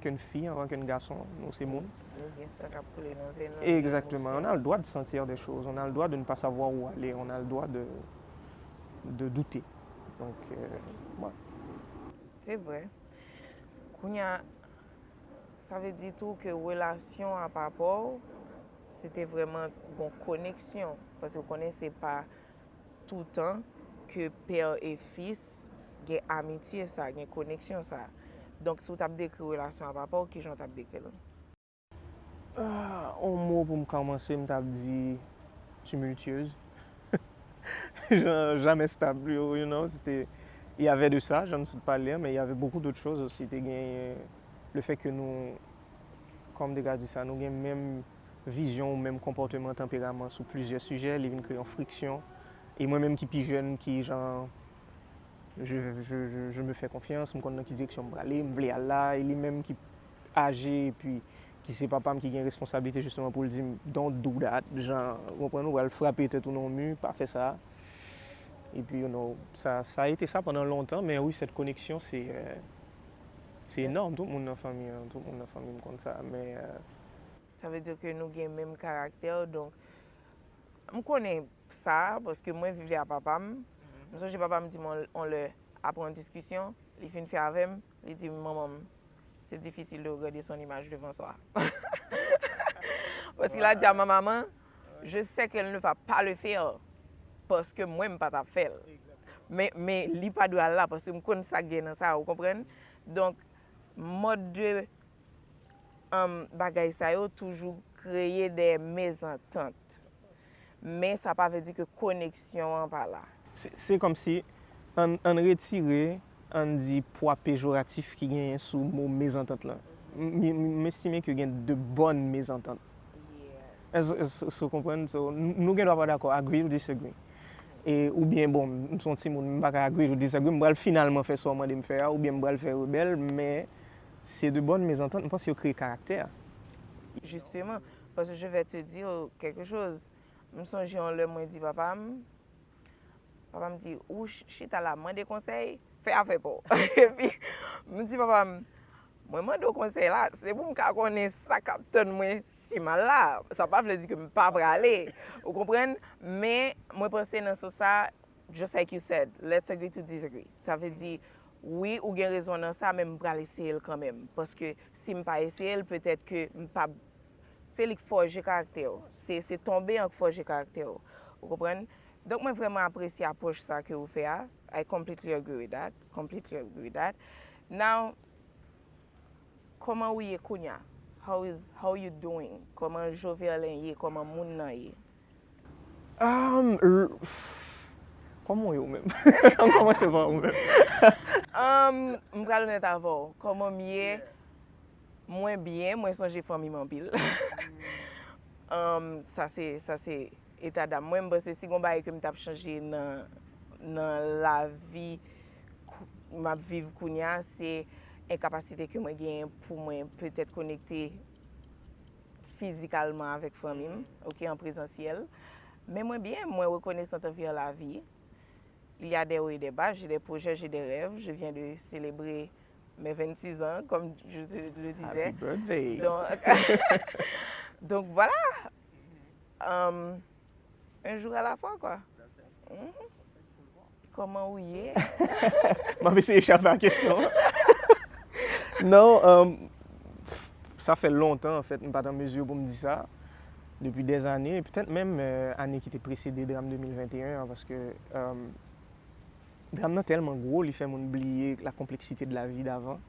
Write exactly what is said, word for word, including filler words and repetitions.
Qu'une fille, en tant qu'un garçon, nou se moun. Nou gen san k ap koule nan venn nou. Exactement. On a le droit de sentir des choses. On a le droit de ne pas savoir où aller. On a le droit de, de douter. Donc, euh, voilà. Se vre. Kounye a, sa vle di tou ke relasyon a papa w, se te vrèman yon koneksyon. Paske w konnen se pa toutan ke pè e fis gen amitye sa, gen koneksyon sa. Donk, si w t ap dekri relasyon a papa w, kijan w t ap dekri l? Ah, yon mo pou m kòmanse, m t ap di tumultueuse. Jan, jamè stab, you, you know, c'était, il y avait de ça, jan m sot pale an, mais il y avait beaucoup d'autres choses aussi. Te gen le fait que nou, kòman m te ka di sa, nou gen menm vizyon ou menm konpòteman, tanperaman sou plizyè sijè, li vin kreye yon friksyon. E mwen menm ki pi jèn, ki jan, je, je, je, je me fais confiance, m konn nan ki direksyon m prale, m vle al la, e li menm ki aje, epi ki se papa m ki gen responsablite jisteman pou l di m, "Don't do that," jan, ou konprann, ou pral frape tèt ou nan yon mi, pa fè sa. Epi, you know, sa, sa a été sa pandan lontan, men wi, cette connexion, c'est, euh, c'est énorme. Tout moun nan fanmi an, tout moun nan fanmi m konn sa, men, euh, Sa vle di ke nou gen menm karaktè, donk, m konnen sa, paske mwen viv li a papa m. M sonje papa m di m on, on lè, apre yon diskisyon, li fin fè avè m, li di m, "Manman m, c'est difficile de regarder son image devant soi." Paske l a di a ma maman, "Je sais qu'elle ne va pas le faire, paske mwen m pa t ap fè l." Men, men li pa dwe al la, paske m konn sa k gen nan sa, ou konprann? Donk, mòd de um, bagay sa yo toujou kreye de mezantant. Men sa pa vle di ke koneksyon an pa la. Se, se kòmsi ann, ann retire, ann di pwa pejoratif ki genyen sou mo mezantant lan. M, m, m estime ke gen de bòn mezantant. Èske, èske, èske w konprann? So, n, nou gen dwa pa dakò, agree to disagree. E, oubyen, bon, m se yon timoun, m pa ka agree to disagree, m pral finalman fè sa w mande m fè a, oubyen m pral fè rebèl, men se de bòn mezantant, m panse yo kreye karaktè. Justement, parce que je vais te dire quelque chose. M sonje yon lè mwen di papa m, papa m di, "Ou ch, chita la, mande konsèy, fè afè pa w." Epi, m di papa m, "Mwen mande w konsèy la, se pou m ka konnen sa k ap tann mwen si m al la. Sa pa vle di ke m pa prale." Ou konprann? Men, mwen panse nan sans sa, just like you said, let's agree to disagree. Sa vle di, wi, ou gen rezon nan sa, men m pral eseye l kanmenm. Paske si m pa eseye l, petèt ke m p ap, se li k fòje karaktè w. Se, se tonbe an k fòje karaktè w. Ou konprann? Donk, mwen vrèman apresye apwòch sa ke ou fè a. I completely agree with that. Completely agree with that. Now, kòman ou ye kounye a? How is, how you doing? Kòman Joverlin ye? Kòman moun nan ye? Um, l, kòman w ye ou menm? Ann kòmanse pa ou menm. Um, m pral onèt avè w. Kòman m ye? Mwen byen, mwen sonje fanmi m anpil. Um, sa se, sa se eta dam mwen. M panse si gon bagay ke m t ap chanje nan, nan lavi kou, m ap viv kounye a, se enkapasite ke mwen genyen pou mwen petèt konekte fizikalman avèk fanmi m, ok, an prezansyèl. Men mwen byen, mwen rekonesan anvè lavi. Il y a des hauts et des bas, j'ai des projets, j'ai des rêves. Je viens de célébrer mes vingt-six ans, comme je te le disais. Happy birthday. Donc, donc voilà. Um, un jour à la fois, quoi. Mhm. Kòman ou ye? M ap eseye chape a kesyon an. Non, um, sa fè lontan, anfèt, m pa t an mezi pou m di sa. Depi dèzane, petèt menm, euh, ane ki te presede dram de mil venteyen an, paske, um, dram nan tèlman gwo, li fè moun bliye la complexité de la vie d'avant.